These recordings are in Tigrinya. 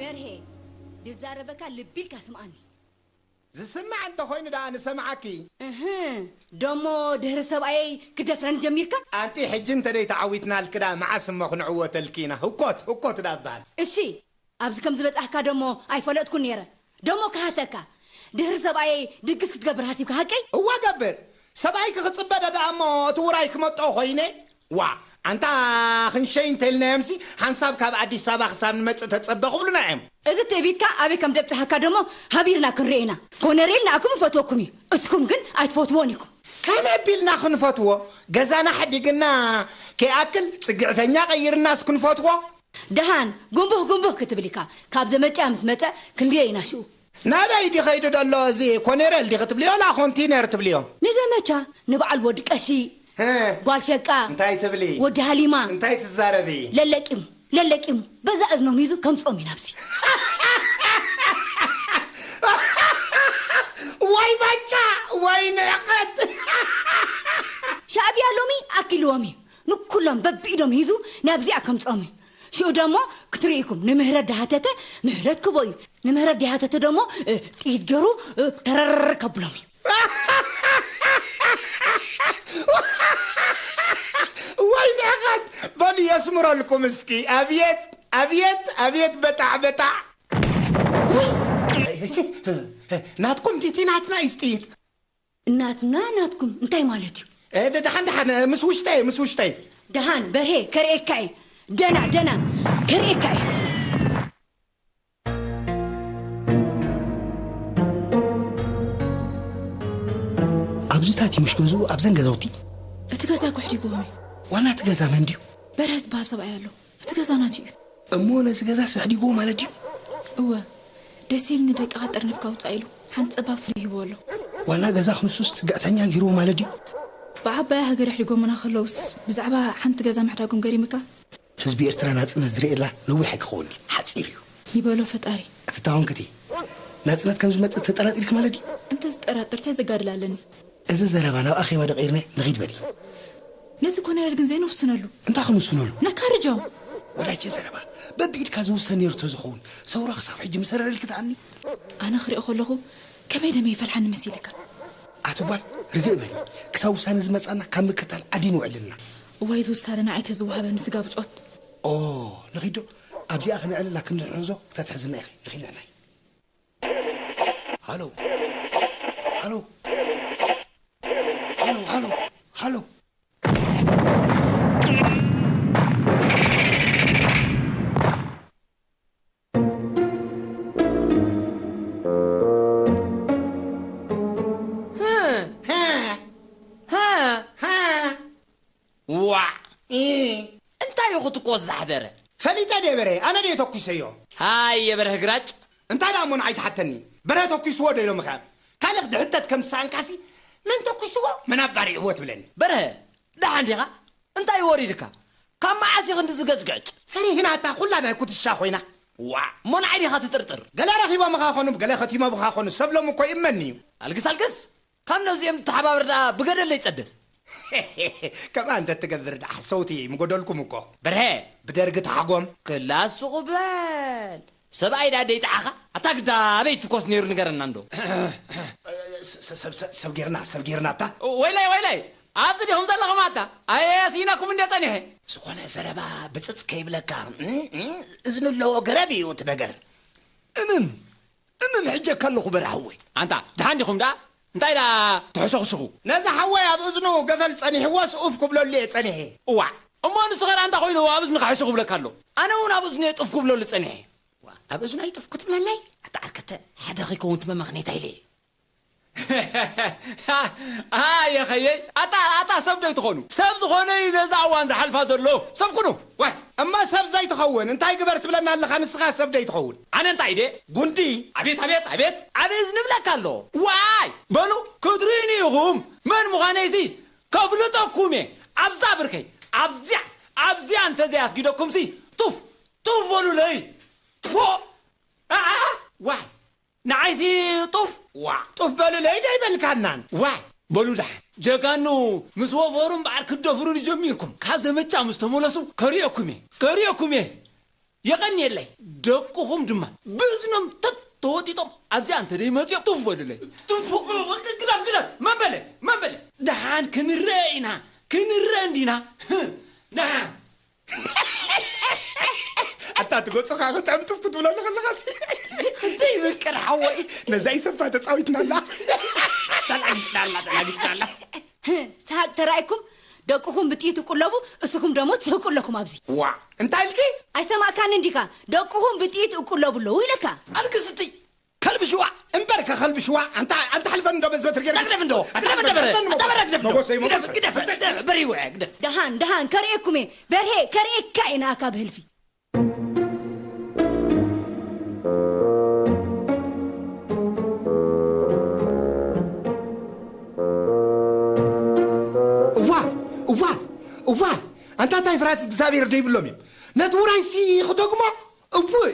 በርሄ፣ ድዛረበካ ልቢ ኢልካ ስምዓኒ። ዝስማዕ እንተኾይኑ ደኣ ንሰምዓኪ። እህ፣ ደሞ ድሕሪ ሰብኣየይ ክደፍረኒ ጀሚርካ? ኣንቲ ሕጂ እንተ ደይተዓዊትናልኪ ደኣ መዓስ እሞ ክንዕወተልኪ ኢና። ህኮት፣ ህኮት ደኣ እበሃል። እሺ፣ ኣብዚ ከም ዝበጻሕካ ደሞ ኣይፈለጥኩን ነይረ። ደሞ ክሃተካ፣ ድሕሪ ሰብኣየይ ድግስ ክትገብር ሃሲብካ፣ ሃቀይ? እዋ ገብር። ሰብኣይኪ ክጽበ ደኣ እሞ እቲ ውራይ ክመጦ ኮይነ። ዋእ ኣንታ ክንሸይ እንተ ኢልናዮምሲ ሓንሳብ ካብ ኣዲስ ኣበባ ክሳብ ንመጽእ ተጸበ ክብሉና እዮም። እዚ ትእቢትካ ኣበይ ከም ደብጽሓካ ደሞ ሃቢርና ክንርኢ ኢና። ኮነሬል ንኣኩም ይፈትወኩም እዩ፣ እስኩም ግን ኣይትፈትዎን ኢኩም። ከመይ ኣቢልና ክንፈትዎ? ገዛና ሓዲግና ከይኣክል ጽግዕተኛ ቀይርናስ ክንፈትዎ? ደሃን ጉንቡህ ጉንቡህ ክትብል ኢካ። ካብ ዘመጽኣ ምስ መጸ ክንሪኦ ኢና ሽኡ። ናበይ ድዩ ከይዱ ደሎ እዚ ኮኔሬል ድዩ ክትብልዮ ላ ኮንቲነር ትብልዮ? ንዘመቻ ንበዓል ወዲ ቀሺ፣ ጓል ሸቃ፣ እንታይ ትብሊ? ወዲ ሃሊማ እንታይ ትዛረቢ? ለለቂሙ ለለቂሙ በዛ እዝኖም ሂዙ ከምጽኦም ኢና ኣብዚ። ወይ ባጫ ወይ ንዕቐት። ሻዕብያ ሎሚ ኣኪልዎም እዩ። ንኩሎም በብኢዶም ሂዙ ናብዚኣ ከምጽኦም እዩ። ሽኡ ደሞ ክትርኢ ኢኩም ንምህረት ደሃተተ ምህረት ክቦ እዩ። ንምህረት ደሃተተ ደሞ ጥይት ገሩ ተረር ከብሎም እዩ። ወይ ንዕቐት። በሉ የስምረልኩም እስኪ። ኣብየት ኣብየት ኣብየት በጣዕ በጣዕ። ናትኩም ዲቲ ናትና እዩ ጥይት። ናትና ናትኩም እንታይ ማለት እዩ? ደሓን ደሓን ምስ ውሽጠይ ምስ ውሽጠይ። ደሓን በርሄ ከርእየካ እየ። ደና ደና ከርእየካ እየ። ኣብዚታት እዩ ምሽ ገዝኡ ኣብዘን ገዛውቲ። እቲ ገዛ እኮ ኣሕዲግዎም እዩ። ዋና እቲ ገዛ መን ድዩ? በርሀ ዝበሃል ሰብኣይ ኣሎ። እቲ ገዛ ናቱ እዩ። እሞ ነዚ ገዛስ ኣሕዲግዎ ማለት ድዩ? እወ። ደስ ኢልኒ ደቅኻ ጠርኒፍካ ውጻእ ኢሉ ሓንቲ ጸባብ ፍርያት ሂብዎ ኣሎ። ዋና ገዛ ክንሱስ ጽግዕተኛ ገይርዎ ማለት ድዩ? ብዓባያ ሃገር ኣሕዲጎምና ከለውስ ብዛዕባ ሓንቲ ገዛ ምሕዳጎም ገሪምካ? ህዝቢ ኤርትራ ናጽነት ዝርእየላ ነዊሕ ኣይክኸውንን። ሓጺር እዩ። ይበሎ ፈጣሪ። ኣቲ ታወንክቲ፣ ናጽነት ከም ዝመጽእ ተጠራጢርኪ ማለት ድዩ? እንተ ዝጠራጥር ታይ ዘጋድል ኣለኒ? እዚ ዘረባ ናብ ኣኼባ ዶ ቀይርናዮ ንኺድ በሊ። ነዚ ኮነረል ግን ዘይንውስነሉ። እንታይ ክንውስነሉ? ነካርጆም። ወዳጀ ዘረባ በብኢድካ ዝውሰን ነይሩ ተዝኸውን ሰውራ ክሳብ ሕጂ ምሰረረልኪ ትኣምኒ? ኣነ ክሪኦ ከለኹ ከመይ ደመ ይፈልሓኒ መሲልካ? ኣቲ ጓል ርግእ በሊ። ክሳብ ውሳነ ዝመጻና ካብ ምክታል ዓዲ ንውዕል ኣለና። እዋይ እዚ ውሳነ ንዓይ ተዝወሃበኒ ስጋ ብጾት። ኦ ንኺዶ ኣብዚኣ ክነዕልላ ክንሕዞ ክተትሕዝና ኢኺ ንኺድ ንዕናይ። ሃሎ ሃሎ ሃሎ ሃሎ ሃሎ ዋዕ እንታይ ኢኹ ትኮስ ዛሕበረ? ፈሊጠ ድየ በርሀ? ኣነ ድየ ተኩሰዮ? ሃየ በርሀ ግራጭ። እንታይ ደኣ እሞ ንዓይ ትሓተኒ? በርሀ ተኩስዎ ዶ ኢሎምኻ? ካልእ ክድሕተት ከም ዝሰኣንካሲ መን ተኩስዎ መን ኣባሪዕዎ ትብለኒ? በርሀ ደሓን ዲኻ? እንታይ ወሪድካ? ካብ መዓስ እዩ ክንድዚ ገጭገጭ? ፈሪህና እታ ኩላ ናይ ኩትሻ ኮይና። ዋእ እሞ ንዓይ ዲኻ ትጥርጥር? ገለ ረኺቦምኻ ኾኑ ገለ ኸቲሞምኻ ኾኑ ሰብ ሎም እኮ ይእመን እዩ። ኣልግስ ኣልግስ። ካብ ነዚኦም ተሓባበር ደኣ ብገደለይ ጸድፍ። ከምኣ እንተ ትገብር ደኣ ሰውቲ ምጎደልኩም እኮ። በርሀ ብደርጊ ተሓጎም። ክላስ ሱቕ በል ሰብኣይ ደኣ ደይጠዓኻ። ኣታ ግዳ ኣበይ ትኮስ ነይሩ ንገረና እንዶ። ሰብ ጌርና ሰብ ጌርና ኣታ። ወይላይ ወይላይ ኣብዚ ዲኹም ዘለኹም ኣታ። ኣየ ስኢነኩም እንደ ጸኒሐ። ዝኾነ ዘረባ ብጽጽ ከይብለካ እዝኒ ኣለዎ ገረብ እዩ እቲ ነገር። እምም እምም ሕጀካ ኣለኹ በርሃወይ። ኣንታ ደሓን ዲኹም ደኣ እንታይ ደኣ ትሕሰኹስኹ? ነዚ ሓወይ ኣብ እዝኑ ገፈል ጸኒሕዎስ ኡፍ ክብለሉ እየ ጸኒሐ። እዋዕ እሞ ንሱ ኸ ደኣ እንታይ ኮይኑ ኣብ እዝንኻ ሕሹ ክብለካ ኣሎ? ኣነ እውን ኣብ እዝኑ እየ ጡፍ ክብለሉ ጸኒሐ። ኣብ እዝኑ ኣይጥፍ ክትብለለይ? ኣታ ዓርከተ ሓደ ኸይከውን ትመመኽኔታ ኢለ እየ። ኣየ ኸየይ ኣታ ኣታ ሰብ ዶ ይትኾኑ? ሰብ ዝኾነ እዩ ነዛ እዋን ዝሓልፋ ዘሎ። ሰብ ኩኑ ዋስ እማ ሰብ ዘይትኸውን እንታይ ግበር ትብለና ኣለኻ ንስኻ ሰብ ዶ ይትኸውን? ኣነ እንታይ ኢደ? ጉንዲ። ኣቤት ኣቤት ኣቤት። ኣበይ ዝንብለካ ኣሎ? ዋይ በሉ ክትርእዩኒ ኢኹም መን ምዃነይሲ ከፍልጠኩም እየ። ኣብዛ ብርከይ ኣብዚኣ ኣብዚኣ እንተዘይኣስጊደኩምሲ ጡፍ ጡፍ በሉለይ። ትፎ ኣኣ ዋይ ንዓይሲ ጡፍ። ዋእ ጡፍ በሉለይ ዶ ኣይበልካናን። ዋይ በሉ ደሓን ጀጋኑ ምስ ወፈሩ እምበኣር ክትደፍሩኒ ጀሚርኩም። ካብ ዘመቻ ምስ ተመለሱ ከርእየኩም እየ ከርእየኩም እየ። የቐንየለይ። ደቅኹም ድማ ብእዝኖም ተት ተወጢጦም ኣብዚኣ እንተ ደይመፅኦም ትፍ በሉለይ። ትፍ፣ ግደፍ፣ ግደፍ። መን በለ? መን በለ? ደሓን ክንረአ ኢና፣ ክንረአ እንዲና። ደሓን። ኣታ ትገጽኻ ክጠምጥፍ ክትብለሉ ከለኻሲ። ክንደይ ይምቅር ሓወይ። ነዛ ይሰፋ ተጻዊትናላ። ተላጊጽናላ፣ ተላጊጽናላ። ስሓቅ ተራእይኩም፣ ደቅኹም ብጥይት እቁለቡ፣ እስኹም ደሞ ትስሕቁ ኣለኹም ኣብዚ። ዋ፣ እንታይ ኢልኪ? ኣይሰማእካንን ዲኻ? ደቅኹም ብጥይት እቁለቡ ኣለዉ ኢለካ። ኣልክስቲ ከልቢ ሽዋ። እምበር ከኸልቢ ሽዋ፣ ኣንታ፣ ኣንታ ሕልፈን እንዶ በዝበት ርጌር። ግደፍ እንዶ፣ ግደፍ እንዶ፣ በረ፣ ኣታ በረ ግደፍ እንዶ። መጎሰይ፣ ግደፍ፣ መጎሰይ። ግደፍ፣ ግደፍ፣ በሪው፣ ግደፍ። ደሃን፣ ደሃን፣ ከርእየኩም እየ። በርሄ፣ ከርእየካ እየ ንኣካ ብህልፊ። እዋ፣ እዋ፣ እዋ፣ ኣንታ እንታይ ፍርሃት እግዚኣብሔር ዶ ይብሎም እዮም? ነቲ ውራይሲ ክደግሞ? እውይ!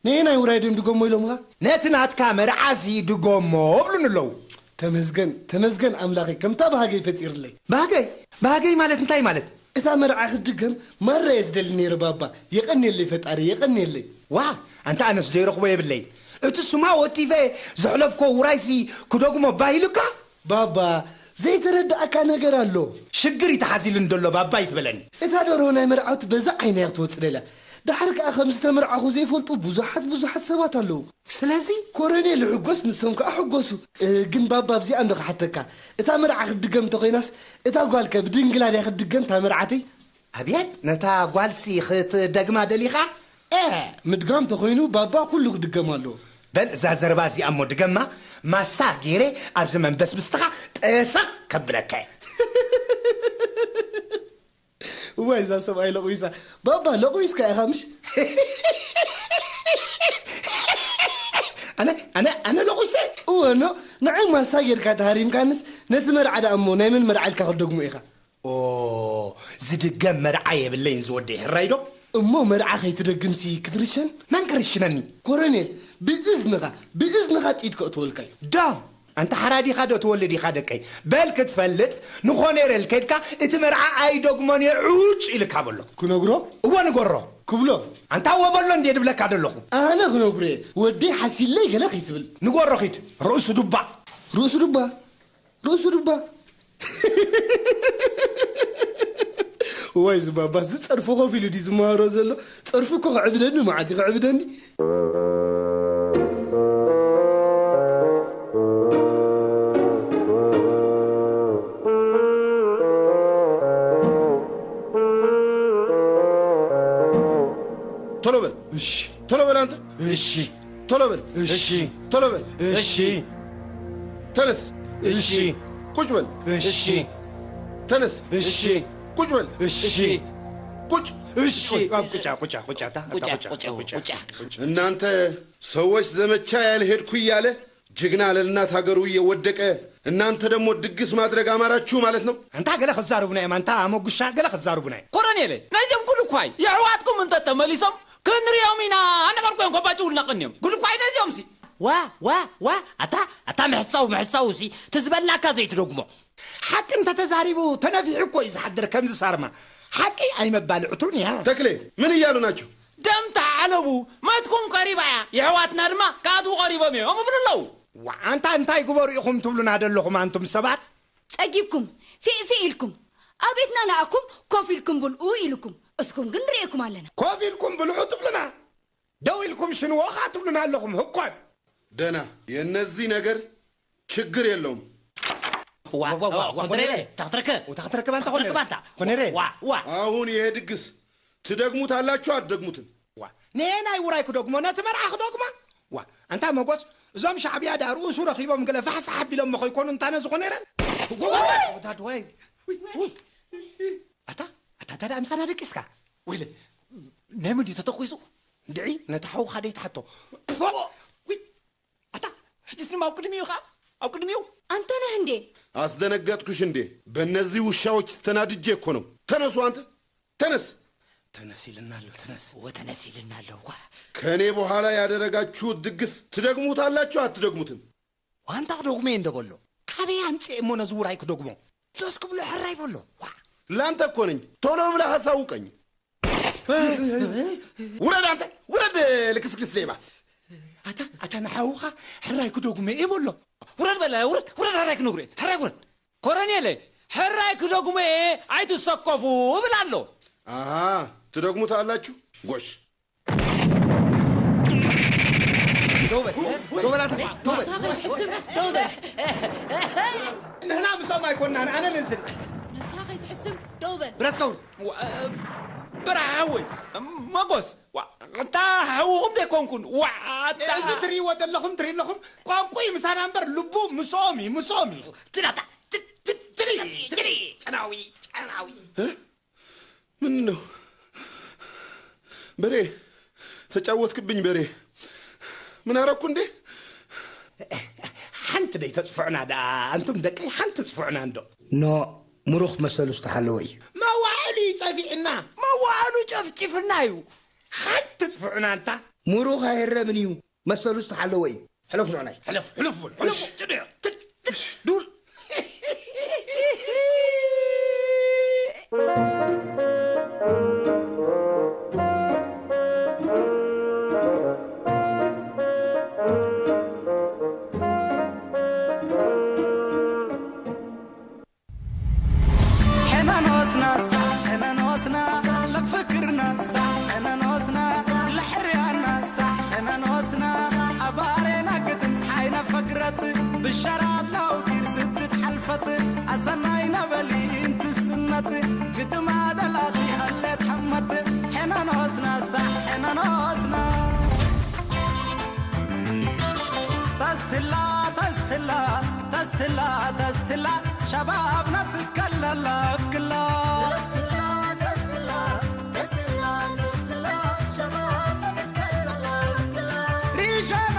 ነየናይ ውራይ ድዮም ድገሞ ኢሎምኻ? ነቲ ናትካ መርዓሲ ድገሞ እብሉኒ ኣለዉ። ተመስገን፣ ተመስገን ኣምላኸይ፣ ከምታ ባህገይ ፈጢርለይ። ባህገይ? ባህገይ ማለት እንታይ ማለት? እታ መርዓ ክትድገም ማራ እየ ዝደሊ ነይረ ባባ። የቐንየለይ ፈጣሪ፣ የቐንየለይ። ዋ፣ ኣንታ ኣነስ ዘይረኽቦ የብለይን። እቲ ስማ ወቲፈ ዘሕለፍኮ ውራይሲ ክደግሞ ባሂሉካ? ባባ፣ ዘይተረዳእካ ነገር ኣሎ። ሽግር እዩ ተሓዚሉኒ ዘሎ ባባ ይትበለኒ። እታ ደርሆ ናይ መርዓውቲ በዛ ዓይና እያ ክትወጽእ ደልያ። ደሓር ከኣ ከም ዝተመርዓኹ ዘይፈልጡ ብዙሓት ብዙሓት ሰባት ኣለዉ። ስለዚ ኮረኔል ይሕጎስ፣ ንሶም ከኣ ሕጎሱ። እ፣ ግን ባባ ኣብዚኣ እንዶ ክሓተካ። እታ መርዓ ክትድገም እንተኾይናስ፣ እታ ጓልከ ብድንግላ ድያ ክትድገም እታ መርዓተይ? ኣብየት፣ ነታ ጓልሲ ክትደግማ ደሊኻ? እ፣ ምድጋም ተኾይኑ ባባ ኩሉ ክድገም ኣለዎ። በል እዛ ዘረባ እዚኣ እሞ ድገማ፣ ማሳ ገይረ ኣብዚ መንበስብስትኻ ጠሰኽ ከብለካ እየ። እዋይ፣ እዛ ሰብኣይ ለቑይሳ። ባባ፣ ለቑይስካ ኢኻ ምሽ? ኣነ፣ ኣነ፣ ኣነ ለቑይሰ? እወ፣ ኖ፣ ንዓይ ማሳ ጌርካ ተሃሪምካንስ፣ ነቲ መርዓ ደኣ እሞ ናይ መን መርዓ ኢልካ ክትደግሞ ኢኻ? ኦ፣ ዝድገም መርዓ የብለይን ዝወደይ፣ ሕራይ ዶ? እሞ መርዓ ከይትደግምሲ ክትርሸን? መን ክርሽነኒ? ኮረኔል፣ ብእዝንኻ፣ ብእዝንኻ ጥይት ከእትወልካ እዩ። ዶ? ኣንታ ሓራዲኻ ዶ ትወልድ ኢኻ ደቀይ? በል ክትፈልጥ ንኾኔሬል ከድካ እቲ መርዓ ኣይደግሞን እየ ዑጭ ኢልካ በሎ። ክነግሮ? እወ ንገሮ። ክብሎ? ኣንታ እወ በሎ እንዴ ድብለካ ደለኹ። ኣነ ክነግሮ እየ። ወደይ ሓሲለይ ገለ ከይትብል። ንገሮ ኺድ። ርእሱ ዱባ። ርእሱ ዱባ? ርእሱ ዱባ። ዋይ ዝባባስ ዝጸርፉ ኮፍ ኢሉ ድዩ ዝመሃሮ ዘሎ? ጸርፉ እኮ ከዕብደኒ መዓት እዩ ከዕብደኒ። ቶሎ በል። እሺ። ቶሎ በል አንተ። እሺ። ቶሎ በል። እሺ። ቶሎ በል። እሺ። ተነስ። እሺ። ቁጭ በል። እሺ። ተነስ። እሺ። ቁጭ በል። እሺ። ቁጭ። እሺ። ቁጭ፣ ቁጭ፣ ቁጭ፣ ቁጭ፣ ታ-፣ ቁጭ፣ ታ-፣ ቁጭ፣ ቁጭ፣ ቁጭ። ቁጭ። እናንተ ሰዎች ዘመቻ ያልሄድኩ እያለ ጀግና ለእናት ሀገሩ እየወደቀ እናንተ ደግሞ ድግስ ማድረግ አማራችሁ ማለት ነው። ኣንታ ገለ ክዛረቡና እዮም፣ ኣንታ መጉሻ ገለ ክዛረቡና እዮም። ኮረኔለ፣ ነዚኦም ጉድ እኳ እዩ። የሕዋትኩም እንተ ተመሊሶም ክንሪኦም ኢና ኣነበርኮ እዮም ኮባጭ ውልና ቀንዮም። ጉድ እኳ እዩ ነዚኦም ሲ። ዋ፣ ዋ፣ ዋ፣ ኣታ፣ ኣታ ምሕሳው፣ ምሕሳው ሲ፣ ትዝበልናካ ዘይትደግሞ። ሓቂ እንተተዛሪቡ ተነፊሑ እኮ እዩ ዝሓድር ከምዚ ሳርማ። ሓቂ ኣይመባልዕቱን እያ። ተክሌ፣ ምን እያሉ ናቸው? ደም ተሓለቡ፣ መትኩም ቀሪባ እያ። የሕዋትና ድማ ካቱ ቀሪቦም እዮም እብሉ ኣለዉ። ዋ፣ ኣንታ እንታይ ግበሩ ኢኹም ትብሉና ደለኹም ኣንቱም ሰባት? ጸጊብኩም፣ ፊእ ፊእ ኢልኩም፣ ኣብ ቤትና ንኣኩም ኮፍ ኢልኩም ብልኡ ኢልኩም፣ እስኩም ግን ንርእየኩም ኣለና። ኮፍ ኢልኩም ብልዑ ትብሉና፣ ደው ኢልኩም ሽንዎ ኸኣ ትብሉና ኣለኹም። ህኮን። ደና፣ የነዚህ ነገር ችግር የለውም። ዋ፣ ዋ፣ ዋ፣ ዋ፣ ዋ፣ ኮነሬ፣ ኮነሬ። ታኽትረከ። ወታኽትረከ ባንታ ኮነሬ። ታኽትረከ ባንታ። ኮነሬ። ዋ፣ ዋ። አሁን ይሄ ድግስ ትደግሙታላችሁ አትደግሙትም? ዋ፣ ነየናይ ውራይ ክደግሞ፣ ነቲ መርዓ ክደግማ? ዋ፣ ኣንታ መጎስ፣ እዞም ሻዕብያ ዳ ርእሱ ረኺቦም ገለ ፋሕፋሕ ኣቢሎሞ ከይኮኑ እንታ ነዚ ኮነረ? ዋ፣ ዋ፣ ዋ። ወዳድ ወይ። ውይ፣ ውይ። ኣታ፣ ኣታ፣ ኣታ ደኣ ምሳና ደቂስካ? ወይለ፣ ናይ መን ድዩ ተተኲሱ? እንድዒ፣ ነቲ ሓውኻ ደይትሓቶ። ፎእ! ውይ! ኣታ፣ ሕጅስ ድማ ኣብ ቅድሚኡ ኸዓ፣ ኣብ ቅድሚኡ። ኣንተ ነህ እንዴ? አስደነገጥኩሽ እንዴ? በእነዚህ ውሻዎች ተናድጄ እኮ ነው። ተነሱ አንተ፣ ተነስ። ተነስ ይልና ኣሎ፣ ተነስ። እወ፣ ተነስ ይልና ኣሎ፣ ዋ። ከእኔ በኋላ ያደረጋችሁት ድግስ ትደግሙታላችሁ አትደግሙትም? ዋንታ ክደግሞ እየ እንደ በሎ። ካበይ ኣምጽኤ እሞ ነዚ ውራይ ክደግሞ? ዞስ ክብሎ ሕራይ በሎ፣ ዋ። ላንተ እኮ ነኝ። ቶሎ ብለህ አሳውቀኝ። ውረድ አንተ፣ ውረድ፣ ልክስክስ ሌባ። ኣታ ኣታ ንሓውኻ ሕራይ ክደጉመ እየ በሎ። ውረድ በለ፣ ውረድ፣ ውረድ፣ ሕራይ ክነግሮ እየ። ሕራይ ውረድ። ኮረኔለ፣ ሕራይ ክደጉመ እየ፣ ኣይትሰከፉ እብል ኣሎ። ኣሃ፣ ትደግሙ ተኣላችሁ? ጎሽ። ደውበል፣ ደውበል፣ ኣታ ደውበል። ንሕና ምሶም ኣይኮንናን፣ ኣነ ነዝን። ነብስኻ ከይትሕስብ ደውበል። ብረትካ ውር። ዋ፣ ብርሃ ሓወይ፣ መጎስ፣ ዋ፣ እንታ ሓውኹም ደይኮንኩን፣ ዋ፣ ኣታ። እዚ ትርእይዎ ዘለኹም፣ ትርእይ ኣለኹም፣ ቋንቋ እዩ ምሳና እምበር፣ ልቡ ምስኦም እዩ፣ ምስኦም እዩ። ትላታ፣ ት-፣ ት-፣ ትሪ፣ ትሪ፣ ጨናዊ፣ ጨናዊ። እ? ምን ነው? በሬ፣ ተጫወትክብኝ በሬ። ምን አረኩ እንዴ? ሓንቲ ደይ ተጽፍዑና ደኣ፣ ኣንቱም ደቀይ፣ ሓንቲ ጽፍዑና እንዶ። ኖ፣ ምሩኽ መሰሉ ዝተሓለወ እዩ። መዋዕሉ እዩ ጸፊዕና፣ መዋዕሉ ጨፍጭፍና እዩ። ሓንቲ ጽፍዑና እንታ። ምሩኽ ኣይህረምን እዩ፣ መሰሉ ዝተሓለወ እዩ። ሕለፍ ንዕናይ፣ ሕለፍ፣ ሕለፍ በል፣ ሕለፍ። እሺ። ትድዮ፣ ትድ-፣ ትድ-፣ ዱል። ሕነኖስና ሳዕ፣ ሕነኖስና ለፍክርና ሳዕ፣ ሕነኖስና ለሕርያና ሳዕ፣ ሕነኖስና ኣባሬና ግድም ፀሓይና ፈግረት ብሸራት ናውቲር ስትት ሓልፈት ኣሰናይ ነበሊ እንትስነት ግድም ኣደላት ይኸለት ሓመት ሕነኖስና ሳዕ፣ ሕነኖስና ተስትላ፣ ተስትላ፣ ተስትላ፣ ተስትላ፣ ሸባብና ትከለላ እክላ። ተስትላ፣ ተስትላ፣ ተስትላ፣ ተስትላ፣ ሸባብና ትከለላ እክላ። ሪሸና